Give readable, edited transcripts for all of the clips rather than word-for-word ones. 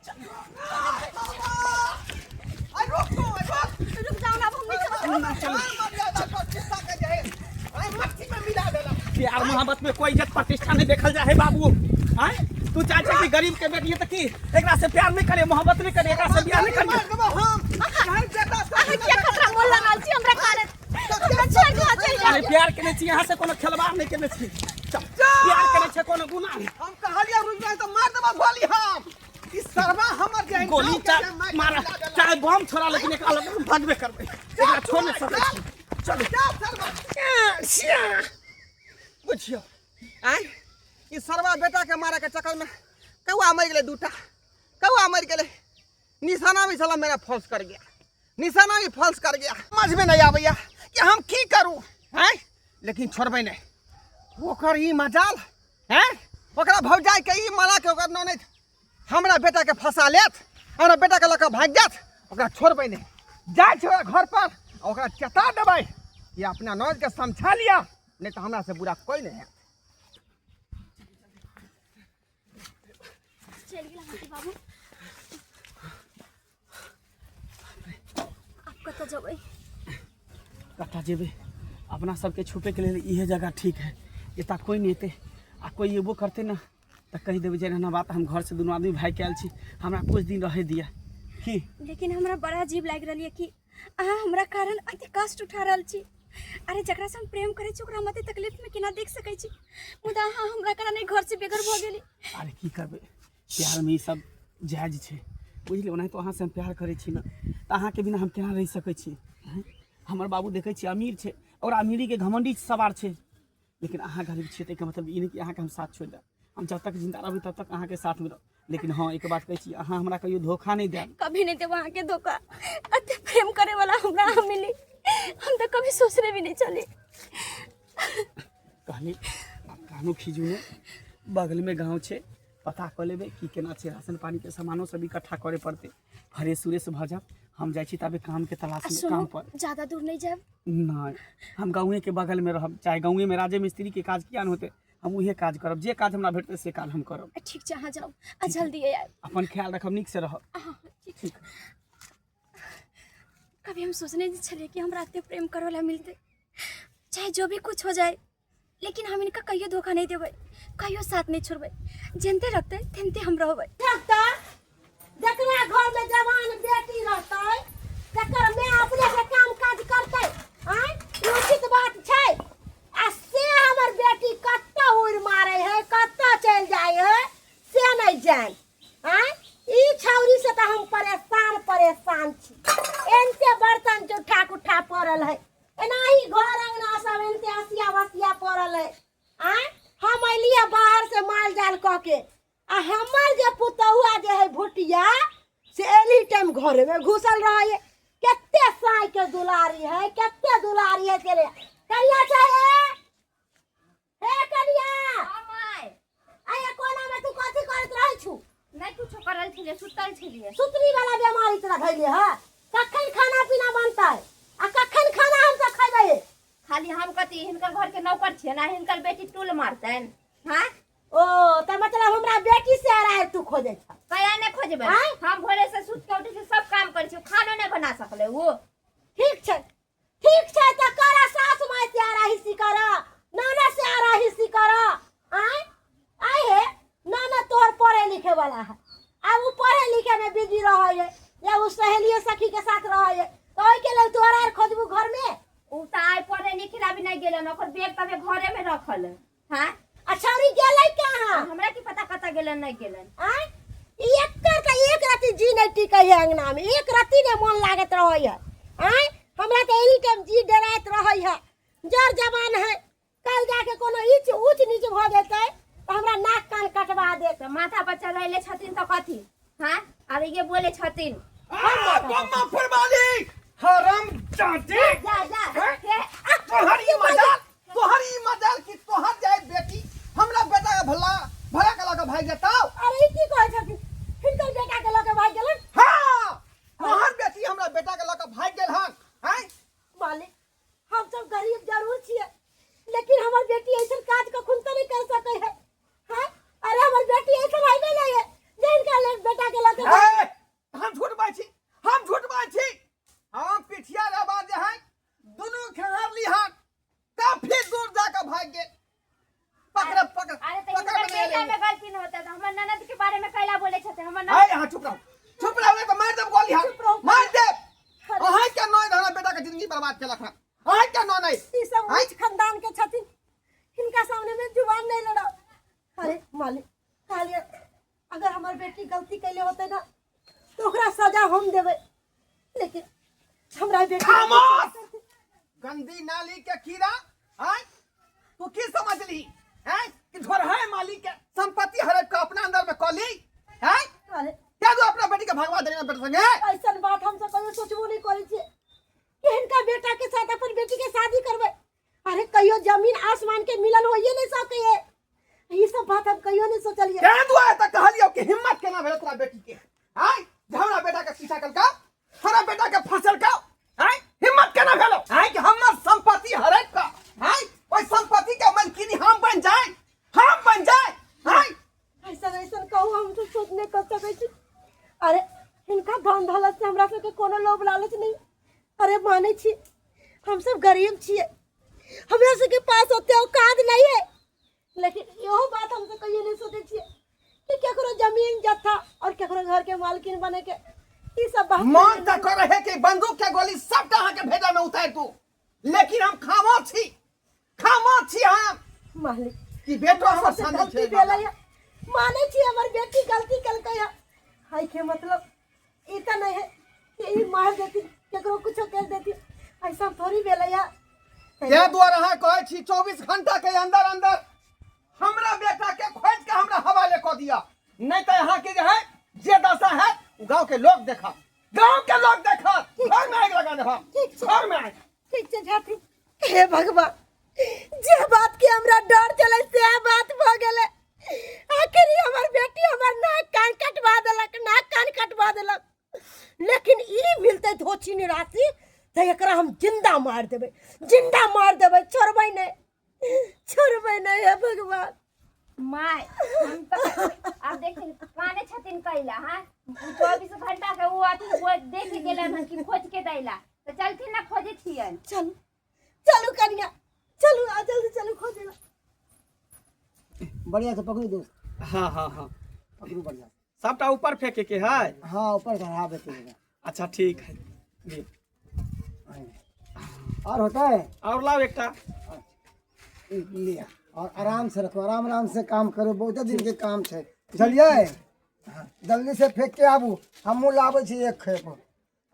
आई रुक तू, आई रुक। रुक जाओ ना, अब हम नहीं चलब। ना चल। मर्यादा प्रतिष्ठा के जे है, आई मट्टी में मिला देला। प्यार मोहब्बत में कोई इज्जत प्रतिष्ठा नहीं देखल जाए है बाबू। आय तू चाहे छे कि गरीब के बेटी है त की एकरा से प्यार नहीं करे, मोहब्बत नहीं करे, एकरा से बियाह नहीं करे? मार देबो हम। यही बेटा से अहाँ किया खतरा मोल लगल छी हमरा कारण? हमरा छोड़ दिअ, चलि जाउ। अरे प्यार केने छी, यहाँ से कोनो खेलवाड़ नहीं केने छी। चल, प्यार केने छे कोनो गुनाह नहीं। हम कहलियै रुक जाए तो मार देबो गोली हम। ई सरवा हमर जे है, गोली गाँव के चाहे जे मार मारा मिला देला। चाहे बम छोड़ा, लेकिन एकरा लग हम भागबे करबै, एकरा छोड़ नहीं सकै छी। चलू। जा सरवा। बुझियो आय, ई सरवा बेटा के मारे के चक्कर में कौआ मर गेलै, दूटा कौआ मर गेलै। निशाना भी साला मेरा फॉल्स कर गया, निशाना भी फॉल्स कर गया। समझ में नहीं आबैया कि हम की करूं हैं, लेकिन छोड़बै नहीं। ओकर ई मजाल हैं, ओकरा भौजाई के ई मना के ओकर ननैद हमरा बेटा के फंसा लेत, हमरा बेटा के लऽ कऽ भागि जायत। ओकरा छोड़बै नहीं, जाइ छै ओकरा घर पर आ ओकरा चेता देबै कि अपना ननद के समझा लिअ, नहीं तऽ हमरा से बुरा कोई नहीं है। चलि गेल अहाँके बाबू। आब कतऽ जेबै? कतऽ जेबै? अपना सबके छुपैके लेल इहे जगह ठीक है। एतऽ कोई नहीं एतै आ कोई एबो करतै ने तऽ कहि देबै जे एना बात, हम घरसँ दुनू आदमी भागि के आयल छी, हमरा कुछ दिन रहै दिअ की। लेकिन हमरा बड़ा अजीब लागि रहल यऽ कि अहाँ हमरा कारण एते कष्ट उठा रहल छी। अरे जकरा से हम प्रेम करै छी ओकरा हम एते तकलीफ में केना देख सकै छी? मुदा अहाँ हमरा कारण एहि घर से बेघर भऽ गेली। अरे की करबै, प्यार में ई सब जायज छै, बुझलियै? ओनाहितो अहाँसँ हम प्यार करै छी ने, तऽ अहाँके बिना हम केना रहि सकै छी? आँय? हमर बाबू देखै छी अमीर छै और अमीरीके घमंडी सवार छै, लेकिन अहाँ गरीब छियै, ताहिके मतलब ई नहि कि अहाँके हम साथ छोड़ि देब। हम जब तक जिंदा रहबै तब तक अहाँके साथमे रहब। लेकिन हँ, एक बात कहै छी, अहाँ हमरा कहियो धोखा नहि देब। कभी नहीं देब अहाँके धोखा। एते प्रेम करे वाला हमरा अहाँ मिली, हम तऽ कभी सोचने भी नहीं चली। कहली कानो खीजू ने, बगलमे गाँव छै, पता कऽ लेबै कि केना छै। राशन पानीके सामानो सब इकट्ठा करे पड़तै। फ्रेश उरेश भऽ जायब, हम जाइ छी ताबे कामके आ तलाशमे, सुनू, काम पर। ज्यादा दूर नहीं जायब। नहि, हम गाँवेके बगलमे रहब, चाहे गाँवेमे राजे मिस्त्रीके काज किया नहि होतै, हम उहे काज करब। जे काज हमरा भेटतै से काज हम करब। ठीक छै, अहाँ जाउ आ जल्दी आयब। अपन ख्याल रखब, नीकसँ रहब। हाँ, ठीक। ठीक। कभी हम सोचने नहीं छलिए कि हमरा एते प्रेम करे वाला मिलते। चाहे जो भी कुछ हो जाए, लेकिन हम इनका कहियो धोखा नहीं देबै, कहियो साथ नहीं छोड़बै। जेनते रहते तेनते हम रहबै। देखता जकरा घर में जवान बेटी रहतै तकर माय अपने से काम काज करतै। आँय, ई उचित बात छै? आ से हमर बेटी कतऽ उड़ि मारै है, कतऽ चलि जाइ है से नहि जान। आँय, ई छौरी से तऽ हम परेशान परेशान छी। एनते बर्तन चुट्ठा कुट्ठा पड़ल है, एनाही घर अंगना सब एनते हसिया बसिया पड़ल है। आँय, हम अलियै बाहर से माल जाल कऽ के आ हमर जे पुतहुआ जे है भुटिया से एनी टाइम घरे में घुसल रहे है। कते साई के दुलारी है, कते दुलारी है तेरे कनिया छै हे कनिया। माय। आये कोना में तू कथी करैत रहै छु? नहीं कुछो करल छलियै, सुतल छलियै। सुतरी वाला बीमारी तोरा धैले है। कखन खाना पीना बनतै आ कखन खाना हम सब खैबै? खाली हम कथी हिनकर घर के नौकर छियै ना हिनकर बेटी टूल मारतनि? हाँ। ओ त मतलब हमरा बेटी से अराय तू खोजै छ? कया नहीं खोजबै? आँय? हम भोरे से सुत के उठै छी, सब काम करै छी, खानो नहीं बना सकलै वो। ठीक छै, ठीक छै, त कर सास माय से आराहिसी कर, नाना से आराहिसी कर। आय आय हे नाना तोहर पढ़े लिखे वाला है, आब उ पढ़े लिखे में बिजी रहे है या उ सहेलिये सखी के साथ रहे है, तो ओइ के लेल तोहरा आर खोजबू घर में? उ त आइ पढ़े लिखे ला भी नहीं गेलन, ओकर बैग तबे घरे में रखल है। हाँ। अच्छा छौरी गेलै कहाँ? हमरा की पता कतऽ गेलन नहीं गेलन। आय ई एकर त एक रत्ती जी नहीं टिकै है अंगना में, एक रत्ती नहीं मन लागत रहै है। आय हमरा त एनी टाइम जी डराइत रहै है। जर जवान है, कल जाके कोनो ईच ऊंच नीच भऽ जेतै तऽ हमरा नाक कान कटवा देत। तऽ माथा पर चढ़ैले छथिन तऽ कथी? हाँ, आब ये बोले छथिन। बम्मा फरमाली हराम जाते। जा जा। हे, तोहर ई मजाल, तोहर ई मजाल कि तोहर जाय बेटी हमरा बेटा के भला भला के लऽ के भागि जेतौ। अरे ई की कहै छथिन? हिनकर बेटा के लऽ के भागि गेलन? हाँ, तोहर बेटी हमरा बेटा के लऽ के भागि गेल हन। हैं? मालिक, हम सब गरीब जरूर छियै, लेकिन हमर बेटी ऐसन काज कखन तऽ नहीं कर सकै है। हाँ? अरे हमर बेटी ऐसन है नहीं है जे हिनका ले बेटा के लऽ के भागि छथिन हमर आय अहाँ चुप रहू, चुप रहू, नहीं तो मार देब गोली हम, मार देब। अहाँ के नय हमरा बेटा के जिंदगी बर्बाद केलक हन, अहाँ के नय नहीं। ई सब आँय? उच्च खानदान के छथिन, हिनका सामने में जुबान नहीं लड़ाओ। अरे मालिक कहलिए अगर हमर बेटी गलती कैले होते ना तो ओकरा सजा हम देबै, लेकिन हमरा बेटी खामोश! गंदी नाली के कीड़ा, आय तू की समझली हैं कि झोरहा मालिक के संपत्ति हड़प के अपना अंदर में कली हैं? अरे क्या तू अपना बेटी के भगवा देने बेटा संगे? ऐसन बात हम सब कहियो सोचबो नहीं करै छियै कि हिनका बेटा के साथ अपन बेटी के शादी करबै। अरे कहियो जमीन आसमान के मिलन होइए नहीं सकै है, ई सब बात हम कहियो नहीं सोचलियै। क्या दुआ तक कहलियो कि हिम्मत केना भेल तोरा बेटी के, आय जे हमरा बेटा के पीछा कलका, हमरा बेटा के फसल का, आय हिम्मत केना भेलो आय कि हमर संपत्ति हड़प का, आय ओइ संपत्ति के मालकिनी हम बन जाए, हम बन जाए, आय। ऐसा ऐसा कहू हम तो सोच नहीं कर सकै छी। अरे हिनका धन दौलत से हमरा सबके कोनो लोभ लालच नहीं। अरे मानै छी हम सब गरीब छियै, हमरा सबके पास ओते औकात नहीं है, लेकिन इहो बात हम सब कहियो नहीं सोचै छियै कि केकरो जमीन जत्था और केकरो घर के मालकिन बने के, ई सब बात मन त करे है कि बंदूक के गोली सबटा अहाँ के भेजा में उतार दू, लेकिन हम खामोश छी, खामोश छी हम। मालिक कि बेटो हमर सबसे शामिल गलती छै। भेलै है, मानै छी हमर बेटी गलती केलकै है, हाय के मतलब ई त नहीं है कि ई मार देती केकरो कुछो कर देती, ऐसा थोड़ी भेलै है। ताहि दुआरे अहाँ कहै छी 24 घंटा के अंदर अंदर हमरा बेटा के खोज के हमरा हवाले कऽ दिअ, नहीं तऽ अहाँ के जे है जे दशा है ओ गांव के लोग देखत, गांव के लोग देखत, घर में आगि लगा देब हम, ठीक छै। घर में आगि। ठीक छै झाथी। हे भगवान, जे बात के हमरा डर चले से बात भ गेलै। आखिर ई हमर बेटी हमर नाक कान कटवा देलक, नाक कान कटवा देलक। लेकिन ई मिलतै धोछी निराशी तऽ एकरा हम जिंदा मार देबै, जिंदा मार देबै, छोड़बै नहि, छोड़बै नहि। हे भगवान। माय हम तऽ आब देखिन काने छथिन कैला, हाँ 24 घंटा के वो अथी वो देख गेलन हन कि खोज के दैला, तऽ चलथिन ना खोजे छियन। चलू चलू कनिया चलू, आ जल्दी चलू खोजे ला। बढ़िया से पकड़ू दोस्त। हाँ हाँ हाँ पकड़ू बढ़िया। सबटा ऊपर फेंके के है? हाँ ऊपर चढ़ा देते हैं। अच्छा ठीक है जी। और होता है? और लाओ एकटा। लिया और आराम से रखो, आराम आराम से काम करो, बहुत दिन के काम छै बुझलियै। हाँ, जल्दी से फेंक के आबू, हमहूँ लाबै छी एक खेप।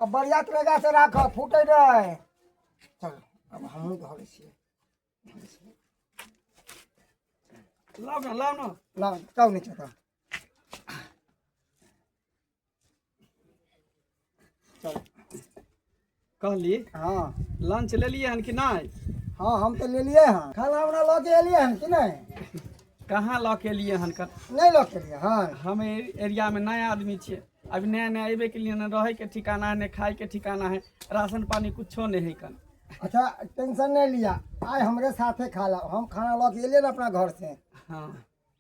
अब बढ़िया तरीका से राख, फूटे नहीं। चलो अब हमहूँ धरै छियै। लाओ ना, लाओ ना। लाओ, जाओ नीचे तो। चलो। कहली? हाँ। लंच ले लिए हन कि नहीं? हाँ हम तो ले लिए हैं। खाना उना लऽ के एलिए हन कि नहीं? कहाँ लऽ के एलिए हन? कर नहीं लऽ के एलिए हन। हम एरिया में नया आदमी छियै, अभी नया नया अयबे के लिए, न रहे के ठिकाना है, न खाए के ठिकाना है, राशन पानी कुछो नहीं है कन। अच्छा टेंशन नहीं लिया, आए हमरे साथे खा ला, हम खाना लऽ के एलिए ना अपना घर से। हाँ।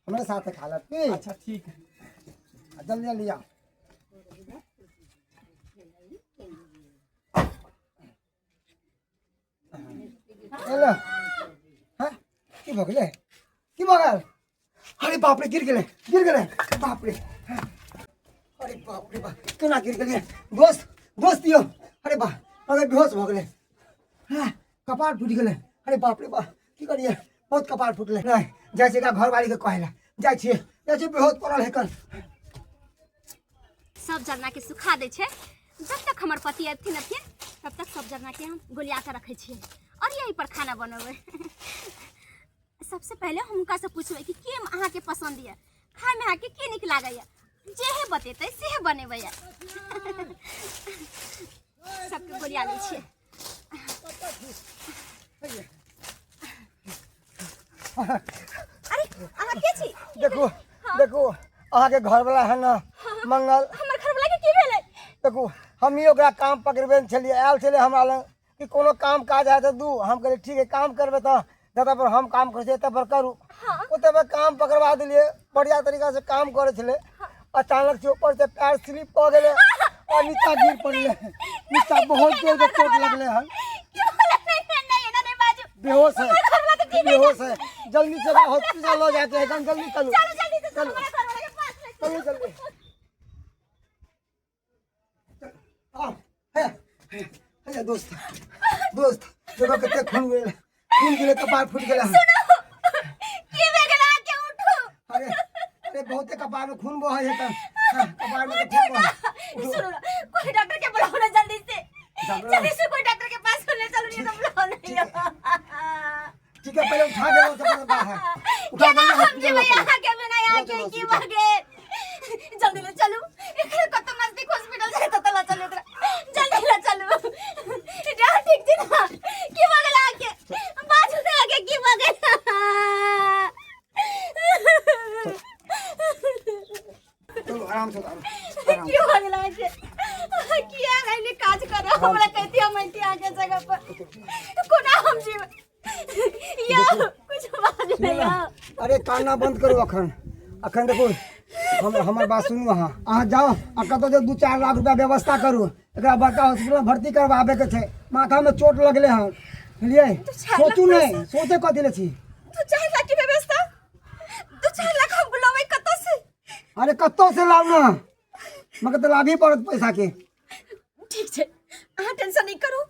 हमरे साथे खा ला की? अच्छा ठीक है। जल्दी जल्दी आओ। हेलो। हाँ की भऽ गेलै, की भऽ गेल? अरे बाप रे गिर गेलै, गिर गेलै, बाप रे। अरे बाप रे बाप, केना गिर गेलै? दोस्त, दोस्त यौ, अरे बा, अरे बेहोश भऽ गेलै। हाँ, कपार फूटि गेलै। अरे बाप रे बाप, की करियै, बहुत कपार फूटलै। नहि जाइ छियै एकरा घरवालीके कहै लए, जाइ छियै, जाइ छियै, बेहोश पड़ल है कल। सब जरना के सुखा दै छै, जब तक हमर पति अबथिन अथिन तब तक सब जरना के हम गोलिया के रखै छियै और यही पर खाना बनबै। सबसे पहले हम हुनका से पूछबै कि के अहाँके पसंद यऽ, खायमे अहाँके के नीक लागैया, जेहे बतेतै सेहे बनेबै। सबके गोलिया लै छियै। अरे अहाँ के छी? देखू देखू अहाँके घरवला है ना मंगल। हमर घरवला के की भेलै? देखू हमही ओकरा काम पकड़बे छलियै, आयल छलै हमरा लग कि कोनो काम काज है तऽ दू। हम कहलियै ठीक है काम करबै तऽ जतऽ पर हम काम करै छियै तब पर करू। ओतऽ पर काम पकड़वा देलियै, बढ़िया तरीका से काम करै छलै। अचानक से ऊपर से पैर स्लिप कऽ गेलै और नीचा गिर पड़लै। नीचा बहुत जोर के चोट लगलै हन। बेहोश है, बेहोश है। जल्दी से हॉस्पिटल लऽ जाके एकदम जल्दी चलू, चलू चलू जल्दी। दोस्त दोस्त देखो कते खून गेल, खून गेलै, कपार फूटि गेलै। की भए गेल अहाँके? उठू। अरे अरे, बहुते कपार में खून बहै है तऽ, हाँ, कपार में तऽ खून बहै। उठू। सुनो ना, कोई डॉक्टर के बुलाओ ना जल्दी से। डॉक्टर? जल्दी से कोई डॉक्टर के पास ले चलो, नहीं तो बुलाओ नहीं। ठीक है, पहले उठा के लाओ बाहर, उठा केना के हम हॉस्पिटल जेबै लाओ। अहाँ के बिना? यहाँ के चलो, की हॉस्पिटल। भऽ गेल? जल्दी ले चलू एकरा, कतौ नजदीक हॉस्पिटल छै ततऽ लऽ चलू एकरा, जल्दी ले चलू। जा, ठीक छै ना? की भऽ गेल अहाँके? बाजू ने, अहाँके की भऽ गेल? चलो, आराम से उतारो, आराम। की भऽ गेल अहाँके? किया एहने काज करब? हमरा कहती, हम अइती अहाँके जगह पर। कोना हम जीव यौ? कुछ बाजू सुनू ने ने, यौ। अरे कानना बंद करू अखन। अखन देखू, हम हमर बात सुनू। अहाँ अहाँ जाओ आ कतौ जे 2-4 लाख रुपया व्यवस्था करू। एकरा बड़का हॉस्पिटल में भर्ती करवाबे के छै, माथा में चोट लगले हन, बुझलियै? 2-4 लाख सोचू नहि। पैसा? सोचे कथी ले छी? 2-4 लाख के व्यवस्था? 2-4 लाख हम बुलाबै कतऽ से? अरे कतौ से लाउ ने, मगर तऽ लाबही पड़त पैसा के। ठीक छै, अहाँ टेंशन नहीं करू।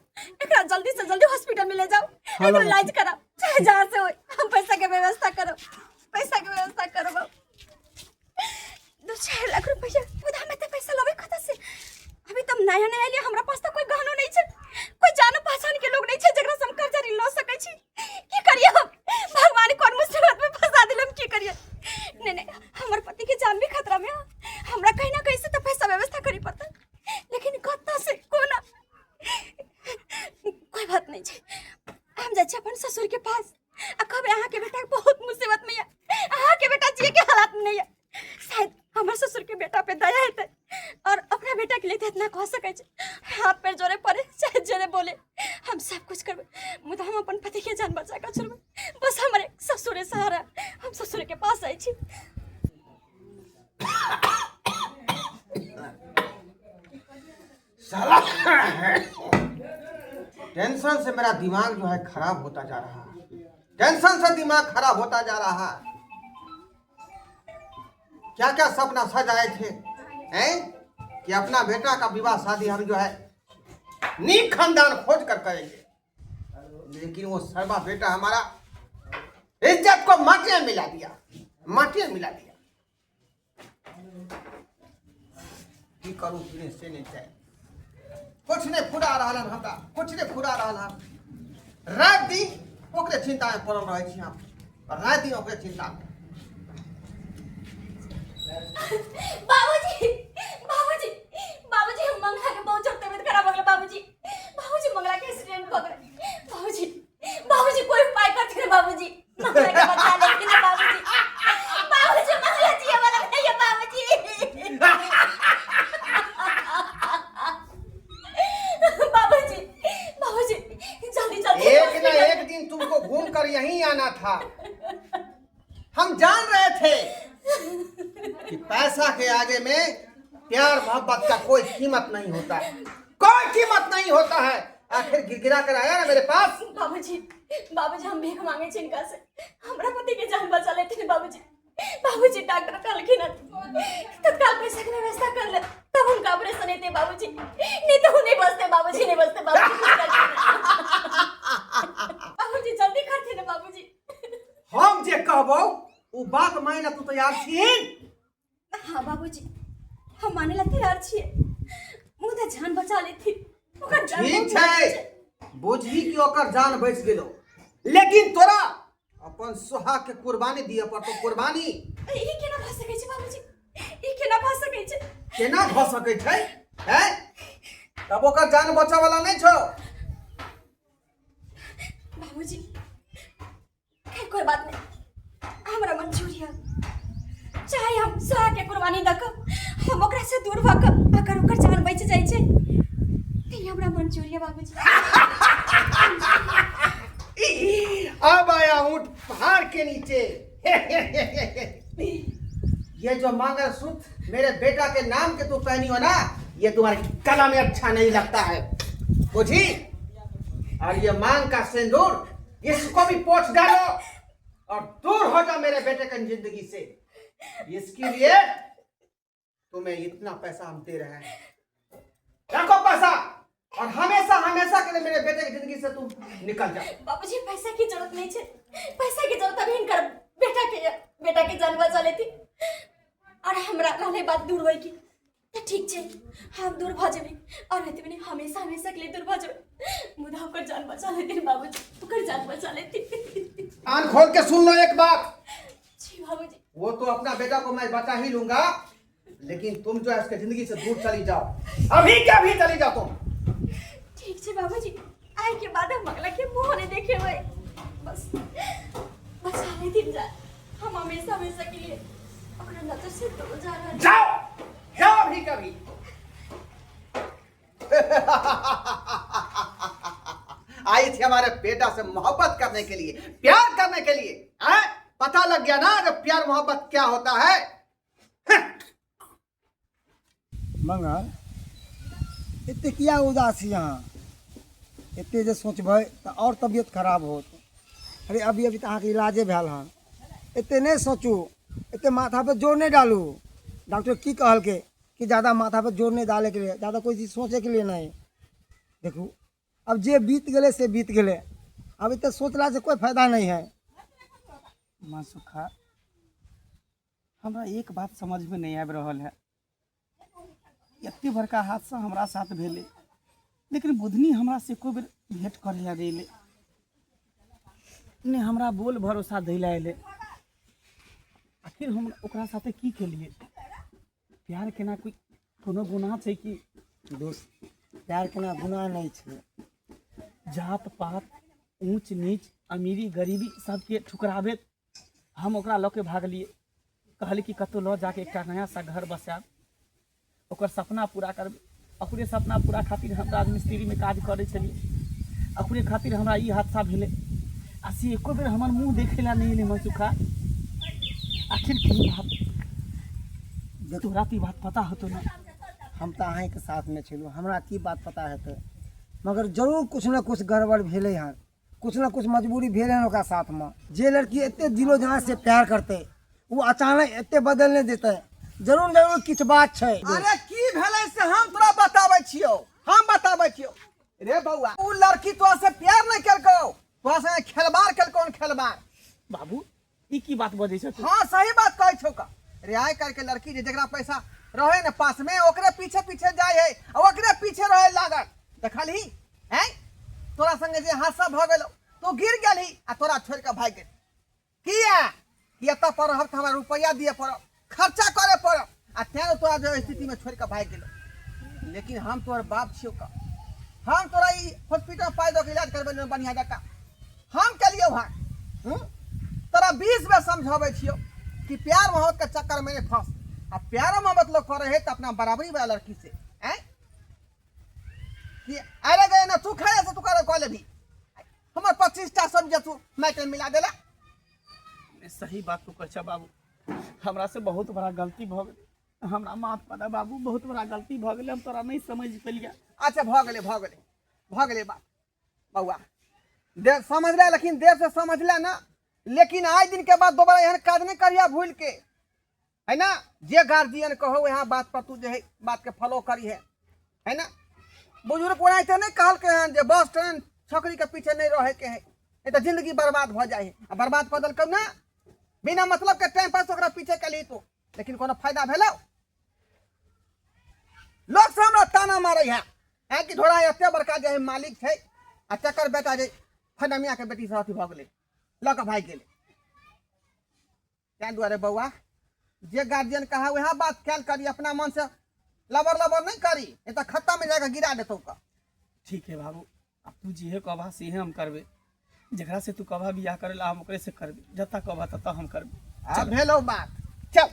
एकरा जल्दी से जल्दी हॉस्पिटल में ले जाओ। हाँ, एकरा लाओ। इलाज कराओ, चाहे जहाँ से हो। हम पैसा के व्यवस्था करो, पैसा के व्यवस्था करो बाबू। 2-4 लाख रुपया, मुदा हम एते पैसा लेबै कतऽ से? अभी तब नया नया एलियै, हमरा पास तऽ कोई गहनो नहीं छै, कोई जानो पहचान के लोग नहीं छै जेकरा से हम कर्जा ऋण लऽ सकै छी। की करिए हम? भगवान कोन मुसीबत में फंसा दिल, हम की करिए? नहीं नहीं, हमर पति के जान भी खतरा में है। हमरा कहीं ना कहीं से तो पैसा व्यवस्था करी पड़ता, लेकिन कतऽ से, कोना? कोई बात नहीं छै, हम जाइ छी अपन ससुर के पास आ कहबै, अहाँके बेटा बहुत मुसीबत में यऽ, अहाँके बेटा जिए के हालात में नहीं यऽ। शायद हमर ससुर के बेटा पे दया हेतै और अपना बेटा के लिए तऽ इतना कह सकै छै। हाथ पैर जोड़े पड़े चाहे जोड़े बोले, हम सब कुछ करबै, मुदा हम अपन पति के जान बचा कऽ छोड़बै। बस हमर एक ससुरे सहारा। हम ससुर के पास जाइ छी। साला, टेंशन से मेरा दिमाग जो है खराब होता जा रहा है। टेंशन से दिमाग खराब होता जा रहा है। क्या क्या सपना सजाए थे, हैं, कि अपना बेटा का विवाह शादी हम जो है नीक खानदान खोज कर करेंगे, लेकिन वो सरवा बेटा हमारा इज्जत को माटी में मिला दिया, माटी में मिला दिया। की करू की नहि से नहि चाही। कुछ नहि फुरा रहल हन हमरा, कुछ नहि फुरा रहल हन। राति दिन ओकरे चिंता में पड़ल रहै छी हम, राति दिन ओकरे चिंता में। बाबूजी, बाबूजी, बाबूजी, हम मंगला के बहुत जोर तबीयत खराब हो गेलै। बाबूजी, बाबूजी, मंगला के एक्सीडेंट भऽ गेलै। बाबूजी, बाबूजी, कोई उपाय करथिन बाबूजी, मंगला के बचा लेथिन बाबूजी। बाबूजी, मंगला जिए वाला नहीं है बाबूजी। बाबूजी, बाबूजी, जल्दी जल्दी। एक न एक दिन तुमको घूम कर यहीं आना था। हम जान रहे थे कि पैसा के आगे में प्यार मोहब्बत का कोई कीमत नहीं होता है, कोई कीमत नहीं होता है। आखिर गिड़गिड़ा कर आया ना मेरे पास। बाबूजी, बाबूजी, हम भीख मांगे छी हिनका से, हमरा पति के जान बचा लेथिन बाबूजी। बाबूजी, डॉक्टर कहलखिन हन तत्काल पैसा के व्यवस्था कर ले, तब हुनका ऑपरेशन हेतै बाबूजी, नहीं तो नहीं बचते बाबूजी, नहीं बचते बाबूजी, कुछ करथिन। बाबूजी, जल्दी करथिन बाबूजी। हम जे कहबो उ बात माने ला तू तैयार छीन? हाँ बाबूजी, हम माने ला तैयार छियै, मुदा जान बचा लेथिन ओकर जान। ठीक बहुत छै। जरूरी छै। बुझही कि ओकर जान बचि गेलो, लेकिन तोरा अपन सोहाग के कुर्बानी दिअ पड़तो, कुर्बानी। ई केना भऽ सकै छै बाबूजी? ई केना भऽ सकै छै? केना भऽ सकै छै? हैं, तब ओकर जान बचऽ वाला नहि छौ। बाबूजी, खैर कोई बात नहीं, हमरा मंजूर है। चाहे हम सोहा के कुर्बानी दऽ कऽ, हम ओकरा से दूर भऽ कऽ अगर ओकर जान बचि जाइ छै तऽ ई हमरा मंजूर है बाबूजी। अब आया ऊंट पहाड़ के नीचे। ये जो मंगलसूत्र मेरे बेटा के नाम के तू पहनी हो ना, ये तुम्हारे गला में अच्छा नहीं लगता है, बुझी? और ये मांग का सिंदूर, इसको भी पोंछ डालो और दूर हो जाओ मेरे बेटे की जिंदगी से। इसके लिए तुम्हें इतना पैसा हम दे रहे हैं। रखो पैसा और हमेशा हमेशा के लिए मेरे बेटे की जिंदगी से तू निकल जा। बाबूजी पैसा की जरूरत नहीं छे, पैसा की जरूरत अभी हिनकर बेटा के, बेटा के जान बचा लेती और हमरा रहले बात दूर होई की तो ठीक छे, हम दूर भ जेबै और एतबे नहीं हमेशा हमेशा के लिए दूर भ जेबै, मुदा ओकर जान बचा लेती बाबूजी, ओकर जान बचा लेती। कान खोल के सुन लो एक बात। जी बाबूजी। वो तो अपना बेटा को मैं बचा ही लूंगा, लेकिन तुम जो है उसके जिंदगी से दूर चली जाओ, अभी के अभी चली जाओ तुम। ठीक छे बाबूजी, आए के बाद हम अगला के मुंह नहीं देखेबै, बस बचा लेथिन जा, हम हमेशा हमेशा के लिए ओकरा नजर से दूर जा रहल। जाओ जाओ अभी कभी। आई थी हमारे बेटा से मोहब्बत करने के लिए, प्यार करने के लिए, हैं? पता लग गया ना जब प्यार मोहब्बत क्या होता है। मंगल एते किया उदास छी अहाँ? एते जे सोचबै तऽ आओर तबियत खराब होत। अरे अभी अभी तऽ अहाँके इलाजे भेल हन, एते नहि सोचू, एते माथा पर जोर नहि डालू। डॉक्टर की कहलकै कि ज़्यादा माथा पर जोर नहीं डाले के लिए, ज़्यादा कोई चीज़ सोचे के लिए नहीं। देखू अब जे बीत गए से बीत गए, अब इतना सोचला से कोई फायदा नहीं है। माँ सुखा, हमरा एक बात समझ में नहीं आबि रहल है, एते बड़का हादसा हमरा साथ भेलै, लेकिन बुधनी हमरा से एको बेर भेंट करै लए नहि अयलै, ने हमरा बोल भरोसा दै लए अयलै। आखिर हम ओकरा साथे की केलियै? प्यार केना कोई कोनो गुनाह छै कि? दोस्त प्यार केना गुनाह नहीं छै। जात पात ऊंच नीच अमीरी गरीबी सबके ठुकराबैत हम ओकरा लऽ के भागलियै, कहलियै कि कतहु लऽ जाके एकटा नया सा घर बसायब, ओकर सपना पूरा करबै। ओकरे सपना पूरा खातिर हम राजमिस्त्रीमे काज करै छलियै, ओकरे खातिर हमरा ई हादसा भेलै, आ से एको बेर हमर मुँह देखै लए नहि एलै मनसुखा। आखिर की बात? तोरा तऽ ई बात पता होतौ ने? हम तऽ अहीँके साथमे छलहुँ, हमरा की बात पता हेतै, मगर जरूर किछु ने किछु गड़बड़ भेलै हन, किछु ने किछु मजबूरी भेलै हन ओकरा साथमे। जे लड़की एते दिलो जान से प्यार करतै ओ अचानक एते बदल नहि देतै, जरूर जरूर किछु बात छै। अरे की भेलै से हम तोरा बताबै छियौ, हम बताबै छियौ रे बौआ। उ लड़की तोरा से प्यार नहीं केलकौ, तोरा से खेलबार केलकौ, खेलबार। बाबू ई की बात बजै छौ तू? हाँ सही बात कहै छौ का रे। आइ काल्हि के लड़की जे जकरा पैसा रहे ने पास में ओकरे पीछे पीछे जाय है आ ओकरे पीछे रहे लागल। देखलही हैं तोरा संगे जे हादसा भऽ गेलौ, तू गिर गेलही आ तोरा छोड़ि कऽ भागि गेल। किया? कि एतऽ पर रहब तऽ हमरा रुपैआ दिअ पड़त, खर्चा करे पड़त, आ तें तोरा जो स्थिति में छोड़ि कऽ भागि गेलौ। लेकिन हम तोहर बाप छियौ का, हम तोरा ई हॉस्पिटल पाइ दऽ के इलाज करबै बढ़िया जकाँ हम केलियौ हँ। तोरा 20 बेर समझाबै छियौ कि प्यार मोहब्बत के चक्कर में नहीं फंस, आ प्यारो मोहब्बत लोग करे है तो अपना बराबरी वाला लड़की से हैं कि अरे गए ना तू खाए से तू करे कॉलेज भी हमर 25 टा सब जे तू मैटर मिला देला। सही बात तू कहै छह बाबू, हमरा से बहुत बड़ा गलती भऽ गेलै, हमरा माफ कऽ दे बाबू, बहुत बड़ा गलती भऽ गेलै, हम तोरा नहीं समझ पेलियै। अच्छा भऽ गेलै, भऽ गेलै, भऽ गेलै बात बौआ, देर समझ ले, लेकिन देर से समझ ले ना, लेकिन आइ दिन के बाद दोबारा एहन काज नहीं करिया भूल के, है ना। जे गार्जियन कहो यहाँ बात पर तू जे है बात के फॉलो करी है, है ना। बुजुर्ग ओनाहिते नहीं कहलकै हन जे बस ट्रेन छोकरी के पीछे नहीं रहे के है, नहीं तो जिंदगी बर्बाद भऽ जाइ है। आ बर्बाद कऽ देलकौ ना बिना मतलब के टाइम पास ओकरा पीछे केलही तू, लेकिन कोनो फायदा भेलौ? लोग से हमरा ताना मारै है, है कि ढोरा एते बड़का जे मालिक छै आ तकर बेटा जे फनमिया के बेटी से अथी भऽ गेलै, लऽ कऽ भागि गेलै। ताहि दुआरे बौआ जे गार्जियन कहा वएह बात ख्याल करी, अपना मन से लबर लबर नहीं करी, नहीं तो खत्ता में जाकर गिरा देतौ का। ठीक है बाबू, अब तू जेहे कहबा सेहे हम करबे, जकरा से तू कहबा बियाह करे ला हम ओकरे से करबे, जतऽ कहबा ततऽ हम करबे। आब भेलौ बात, चल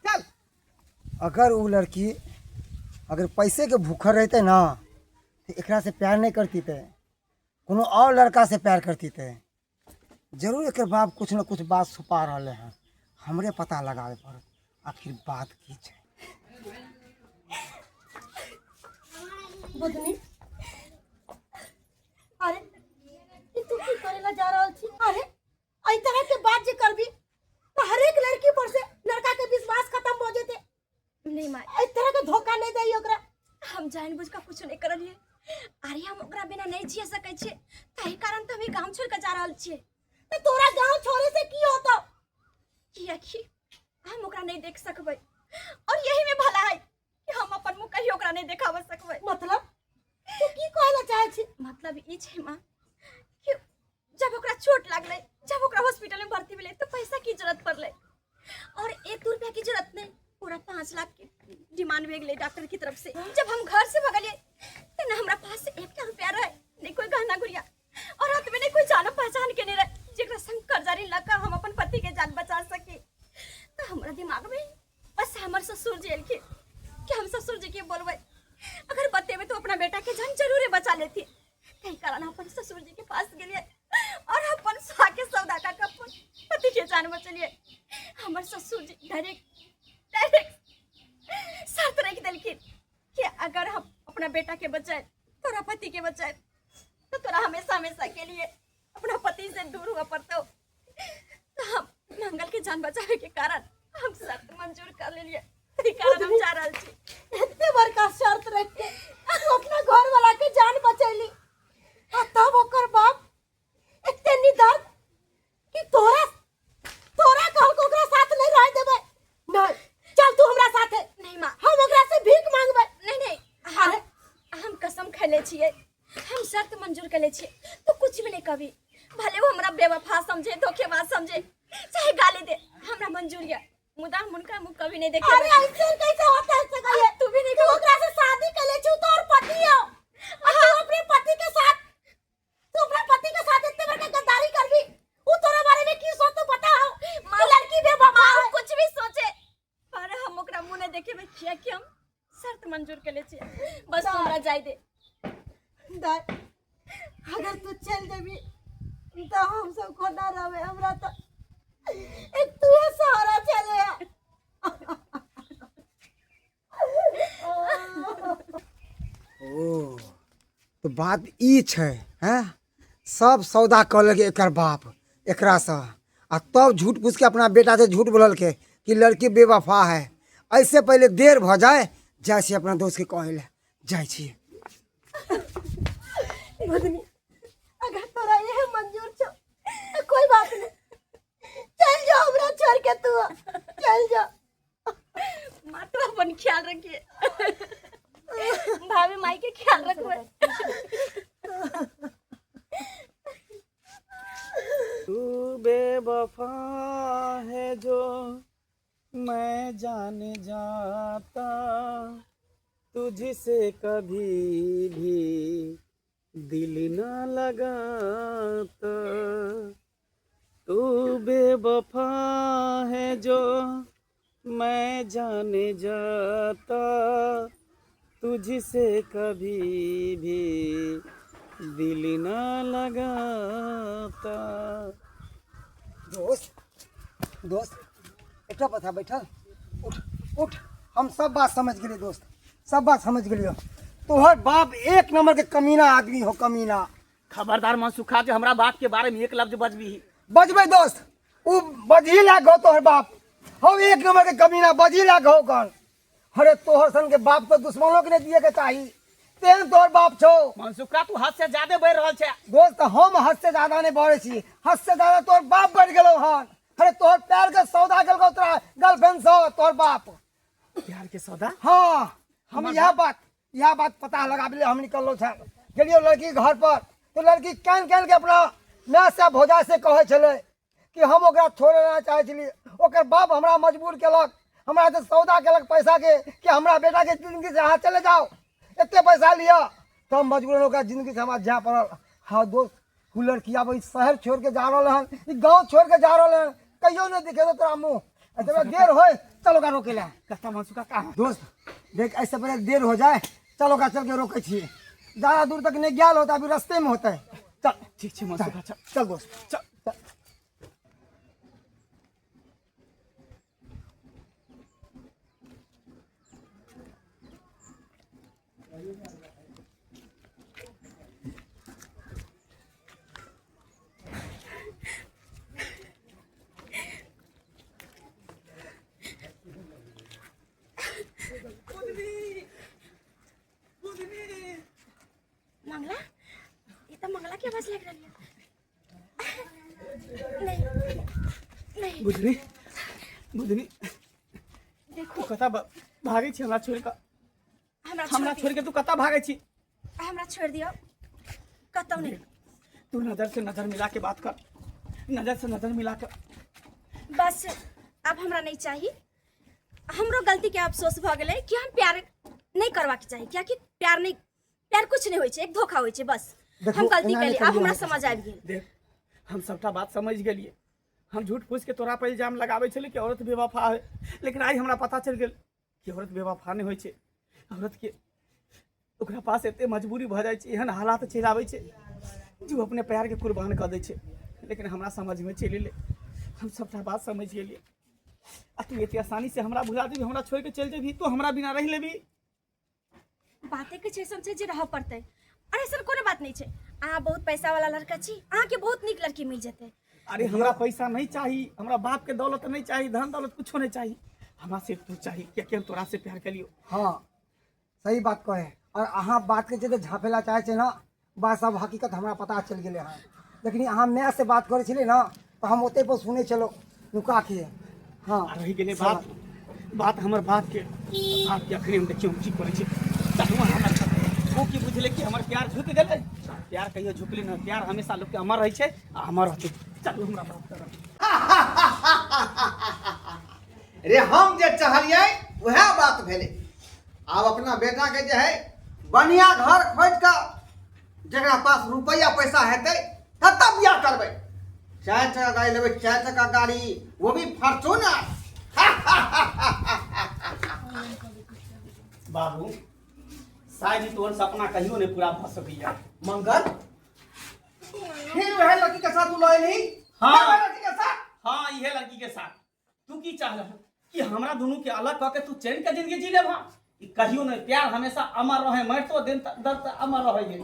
चल। अगर वो लड़की अगर पैसे के भूखल रहते ना तो एकरा से प्यार नहीं करती ते, कोनो और लड़का से प्यार करती ते। जरूर एकर बाप कुछ न कुछ बात छुपा रहे हैं, हमरे पता लगावे पड़त आखिर बात की छै। बुधनी, अरे ई तू की करे ला जा रहल छी? अरे एहि तरह के बात जे करबी तो हरेक लड़की पर से लड़का के विश्वास खत्म हो जेते। नहीं माय, एहि तरह के धोखा नहीं दही ओकरा। हम जानबूझ के कुछ नहीं करलिए, अरे हम ओकरा बिना नहीं जिए सकै छियै, ताहि कारण तऽ हम ई गाम छोड़ि कऽ जा रहल छियै। तऽ तोरा गांव छोड़े से की होतो? कियाकि हम ओकरा नहीं देख सकबै, और यही में भला है कि हम अपन मुँह कहियो ओकरा नहीं देखाब सकबै। मतलब तू की कहै लए चाहै छी? मतलब ई छै माँ कि जब ओकरा चोट लागलै, जब ओकरा हॉस्पिटल में भर्ती भेलै, तो पैसा की जरूरत पड़लै, और 1-2 रुपया की जरूरत नहीं, पूरा 5 लाख के डिमांड भे गेलै डॉक्टर की तरफ से। जब हम घर से भगलियै तो ना हमरा पास 1 रुपया रहे, नहीं कोई गहना गुड़िया, और हाथ में नहीं कोई जानो पहचान के नहीं रहे जेकरा संग कर्जा ऋण लऽ कऽ हम अपन पति के जान बचा सकी। तो हमरा दिमाग में बस हमर ससुर जी एलखिन कि हम ससुर जी के बोलबै, अगर बतेबै तो अपना बेटा के जान जरूरे बचा लेती। ताहि कारण हम अपन ससुर जी के पास गेलियै और अपन सुहा के सौदा कऽ के अपन पति के जान बचलियै। हमर ससुर जी डायरेक्ट डायरेक्ट शर्त रखि देलखिन कि अगर हम अपना बेटा के बचाए, तोरा पति के बचाए, तो तोरा हमेशा हमेशा के लिए अपना पति से दूर हुआ पड़तो। तो हम मंगल के जान बचावे के कारण हम शर्त मंजूर कर लेलियै, ताहि कारण हम जा रहल छी। एते बड़का शर्त रख के तू अपना घर वाला के जान बचैली, आ तब ओकर बाप एते निदर्द कि तोरा तोरा कहल ओकरा साथ नहीं रह देबै। नहीं चल तू हमरा साथे। नहीं माँ, हम ओकरा से भीख मांगबै। नहीं नहीं, अरे हम कसम खैले छियै, हम शर्त मंजूर कर छियै, तो कुछ भी नहीं कभी, भले वो हमरा बेवफा समझे, धोखेबाज समझे, चाहे गाली दे, हमरा मंजूर है, मुदा हम उनका मुंह कभी नहीं देखे। अरे ऐसे कैसे होता है सगाई? तू भी नहीं तू ओकरा से शादी कर ले छु, तोर पति हो, और तू अपने पति के साथ, तू अपने पति के साथ इतने बड़का गद्दारी करबी? उ तोरा बारे में की सोचतो पता हो? मां लड़की बेवफा मां है। कुछ भी सोचे, पर हम ओकरा मुंह नहीं देखेबै, किया कि हम शर्त मंजूर कर ले छियै। बस तू हमरा जाय दे। दाई, अगर तू चल जेबी तो हम सब कोना रहबे, हमरा तो एक तू सहारा चले। ओ तो बात ई छै, हैं सब सौदा कऽ लेलकै एकर बाप एकरासँ, आ तब झूठ पूछ के अपना बेटा से झूठ बोललकै कि लड़की बेवफा है। ऐसे पहले देर भऽ जाए, जाइ छी अपना दोस्त के कहै लए, जाइ छी। बुधनी, अगर तोरा यह मंजूर छौ तो कोई बात नहीं, चल जाओ हमरा छोड़ के, तू चल जा। माँ तो अपन ख्याल रखिए, भाभी माई के ख्याल रखबै। तू बेवफा है जो मैं जान जाता, तुझसे कभी भी दिल न लगाता। तू बेवफा है जो मैं जान जाता, तुझसे कभी भी दिल न लगाता। दोस्त दोस्त एकटा पथा बैठल, उठ उठ, हम सब बात समझ गेलियै दोस्त, सब बात समझ गेलियै। तोहर बाप एक नंबर के कमीना आदमी हो, कमीना। खबरदार मनसुखा जे हमरा बाप के बारे में एक लफ्ज बजबी। बजबै दोस्त, उ बजही लायक हो तोहर बाप, हम एक नंबर के कमीना बजही लायक हो कन। अरे तोहर सन के बाप तो दुश्मनों के नहीं दिए के चाही, तेहन तोहर बाप छौ। मनसुखा तू हद से ज्यादा बढ़ रहल छै। दोस्त हम हद से ज्यादा नहीं बढ़े छी, हद से ज्यादा तोहर बाप बढ़ गेलौ हन। अरे तोहर प्यार के सौदा गेलौ तोरा गर्लफ्रेंड से तोहर बाप। प्यार के सौदा? हाँ, हम यह बात पता लगाबे हम निकललो छल, गेलियो लड़की के घर पर, तो लड़की कान कान के अपना माय से भौजा से कहै छलै कि हम ओकरा छोड़े ना चाहै छलियै, ओकर बाप हमरा मजबूर केलक, हमरा से सौदा केलक पैसा के कि हमरा बेटा के जिंदगी से अहाँ चले जाओ, एते पैसा लिअ, तब मजबूरन ओकरा जिंदगी से हमरा जाय पड़ल। हाँ दोस्त, उ लड़की आब ई शहर छोड़ के जा रहल हन, ई गाँव छोड़ के जा रहल हन, कहियो नहीं दिखे तो तोरा मुँह। एतबे देर होय, चल ओकरा रोके ला। कत्ता मनसुखा कहाँ? दोस्त देख, ऐसे पहले देर हो जाए, चल ओकरा चल के रोके छियै, ज्यादा दूर तक नहीं गया होता, अभी रास्ते में होता है। चल ठीक छै मनसुखा, चल चल दोस्त, चल। चल। लागि रहल यऽ नहीं नहीं बुझली बुझली देखू तू कतऽ भागै छी हमरा छोड़ि कऽ हमरा हमरा छोड़ छोड़ि कऽ तू कतऽ भागै छी दियौ हमरा छोड़ दियौ कतौ नहीं तू नजर से नजर मिला के बात कर नजर से नजर मिला के बस अब हमरा नहीं चाही हमरो गलती के अफसोस भऽ गेलै कि हम प्यार नहीं करबाक चाही कियाकि प्यार नहीं प्यार कुछ नहीं होइ छै एक धोखा होइ छै बस देखू, हम गलती एना नहि केलियै आब करियौ हमरा अहाँके। समझ आबि गेल देख हम सबटा बात समझ गेलियै हम झूठ फूस के तोरा पर इल्जाम लगाबै छलियै कि औरत बेवफा है लेकिन आइ हमरा पता चलि गेल कि औरत बेवफा नहि होइ छै औरत के ओकरा पास एते मजबूरी भऽ जाइ छै एहन हालात चलि आबै छै जे ओ अपने प्यारके कुर्बान कऽ दै छै लेकिन हमरा समझमे चलि एलै हम सबटा बात समझि गेलियै आ तू एते आसानी से हमरा भुला देबी हमरा छोड़ि के चलि जेबही तू हमरा बिना रहि लेबही बाते किछु अइसन छै जे रहऽ पड़तै अरे ऐसन कोनो बात नहीं छै अहाँ बहुत पैसा वाला लड़का छी अहाँके बहुत नीक लड़की मिल जेतै अरे हमरा पैसा नहीं चाही हमरा बाप के दौलत नहीं चाही धन दौलत कुछो नहीं चाही हमरा सिर्फ तू चाही कियाकि हम तोरा से प्यार कलियो हाँ सही बात कहे और अहाँ बात के जे झाँपे ला चाहे छै ने बात सब हकीकत हमरा पता चलि गेलै हँ लेकिन अहाँ माय से बात करै छलियै ने तऽ हम ओतै पर सुनै छलहुँ नुका के हाँ आ रहि गेलै बात बात हमर बाप के बाप के अखने हम देखियौ हम की करै छै चलू अहाँ हमरा ओ की बुझलै कि हमर प्यार झुकि गेलै प्यार कहियो झुकलै नहि प्यार हमेशा लोकके अमर रहै छै आ अमर रहतै चलू हमरा बाप तरफ रे हम जे चाहलियै वएह बात भेलै आब अपना बेटा के जे है बढ़िया घर खोजि कऽ जकरा पास रुपैआ पैसा हेतै ततऽ बियाह करबै चारि चक्का गाड़ी लेबै चारि चक्का गाड़ी वो भी फॉर्चूनर बाबू शायद ही तोहर सपना कहियो नहीं पूरा भऽ सकैया मंगल फिर वह लड़की के साथ उलझ नहीं हाँ। फिर वह लड़की के साथ हाँ इहे लड़की के साथ तू की चाहल कि हमरा दुनू के अलग कऽ के तू चैन के जिंदगी जी लेबा ई कहियो नहीं प्यार हमेशा अमर रहे मरतो दिन दर तक अमर रहे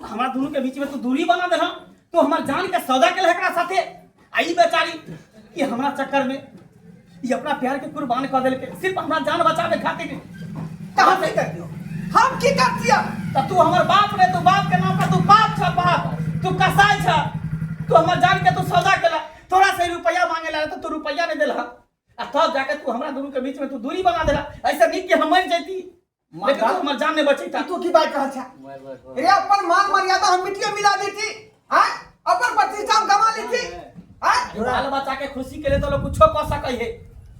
हमरा दुनू के बीच में तू दूरी बना देला तू हमर जान के सौदा के एकरा साथे आ ई बेचारी ई हमरा चक्कर में ई अपना प्यार के कुर्बान कऽ देलकै सिर्फ हमरा जान बचावे खातिर कहाँ से कर दियो हम की कर दिया त तू हमर बाप ने तू बाप के नाम पर तू बाप छ बाप तू कसाई छ तू हमर जान के तू सौदा केला तोरा से रुपया मांगे ला तो तू रुपया नहीं देला आ तब जाके तू हमरा दुनू के बीच में तू दूरी बना देला ऐसे नीक के हम मर जैती लेकिन तू हमर जान नहीं बचैता तू की बात रहल छ रे अपन मान मर्यादा हम मिट्टी में मिला देती हैं अपन प्रतिष्ठा हम गवा लेती हैं बाल बच्चा के खुशी के लिए तो लोग कुछो कह सकै है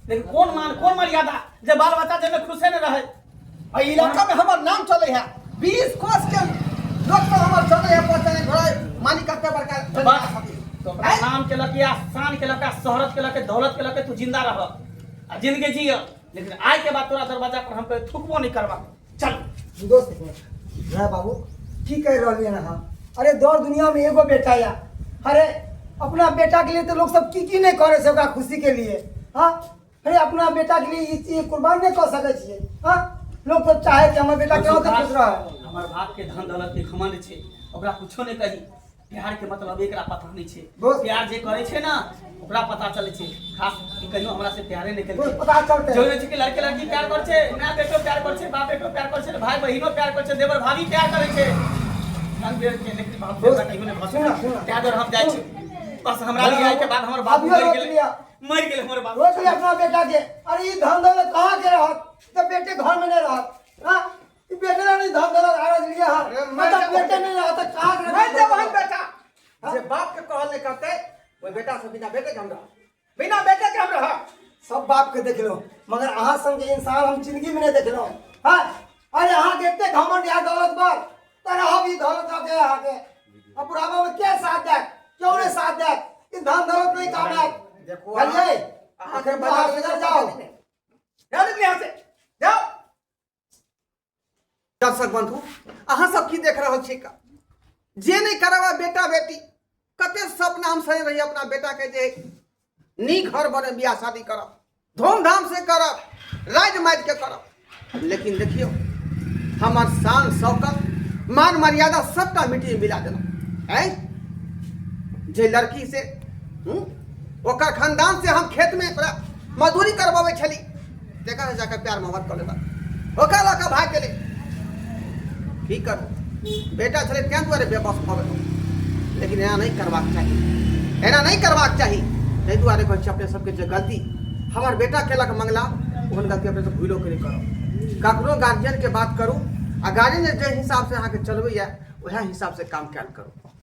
लेकिन कौन मान कौन मर्यादा जे बाल बच्चा जे में खुशे नहीं रहे आ इलाका में हमर नाम चले है 20 कोस के लोग सब हमर चले है पहुंचाने घोड़ा मालिक कते बड़का तो बस तो अपना नाम के लके आ शान के लके आ शोहरत के लके दौलत के लके तू जिंदा रह आ जिंदगी जिय लेकिन आय के बाद तोरा दरवाजा पर हम कभी थुकबो नहीं करबा चल दोस्त रे बाबू की कहि रहलियै अहाँ अरे दौड़ दुनिया में एगो बेटा या अरे अपना बेटा के लिए तो लोग सब की की नहीं करे छै ओकरा खुशी के लिए हाँ अरे अपना बेटा के लिए ई चीज कुर्बान नहीं कऽ सकै छियै हाँ लोग सब चाहे कि हमर बेटा केना खुश रहे हमर बाप के धन दौलत के घमंड छै ओकरा कुछो नहीं कही प्यार के मतलब एकरा पता नहीं छै प्यार जे करे छै ना ओकरा पता चले छै खास ई कहियो हमरा से प्यारे नहीं केलकै पता चलते जरूरी छै कि लड़के लड़की प्यार कर छै माय बेटो प्यार कर छै बाप बेटो प्यार कर छै भाई बहिनो प्यार कर छै देवर भाभी प्यार करे छै रंग बिरंग के लेकिन बाप बेटा कहियो नहीं भसू सुना, सुना। ताहि दुआरे हम जाइ छी बस हमरा लिए के बाद हमर बाप अभियो मरि रोक गेलै लिअ। मरि गेलै हमर बाप रोक लिअ अपना बेटा के अरे ई धन दौलत कहाँ के रहत तऽ बेटे घर में नहीं रहत हाँ ई बेटे ला नहीं धन दौलत आरज लिए हाँ अरे मैं मतलब जब- बेटे नहीं रहत तऽ कहाँ के मैं रहत? जब हम बेटा जे बाप के कहल नहीं करते ओहि बेटा से बिना बेटे के हम रह बिना बेटे के हम रह सब बाप के देखलो मगर अहाँ संग के इंसान हम जिंदगी में नहीं देखलो हाँ अरे अहाँ के एते घमंड या दौलत पर तऽ रहब ई दौलत के अहाँ के अब बुढ़ापा में के साथ देत क्यों नहीं साथ देत ई धन दौलत नहीं काम आयत देखो बुझलियै अहाँ के अखन बाहर सुधर जाओ जाओ निकल यहाँ से जाओ दर्शक बंधु अहाँ सब की देख रहल छी का जे नहीं करबा बेटा बेटी कते सपना हम सही रही अपना बेटा के जे नीक घर बने बियाह शादी करब धूमधाम से करब राज माज के करब लेकिन देखियो हमर शान शौकत मान मर्यादा सबटा मिट्टी में मिला देलक आँय जे लड़की से हूँ ओकर खानदान से हम खेत में ओकरा मजदूरी करवाबै छली तेकर से जाकर प्यार मोहब्बत कऽ लेलक ओकरा लऽ कऽ भागि गेलै की करू बेटा छलै तें दुआरे बेबस भऽ गेलहुँ लेकिन एना नहि करबाक चाही, एना नहि करबाक चाही। ताहि दुआरे कहै छी अपने सबके जे गलती हमर बेटा केलक मंगला, ओहन गलती अपने सब भूलो के नहि करब। कखनो गार्जियनके बात करू आ गार्जियन जे हिसाबसँ अहाँके चलबैए उएह हिसाबसँ काम कयल करू।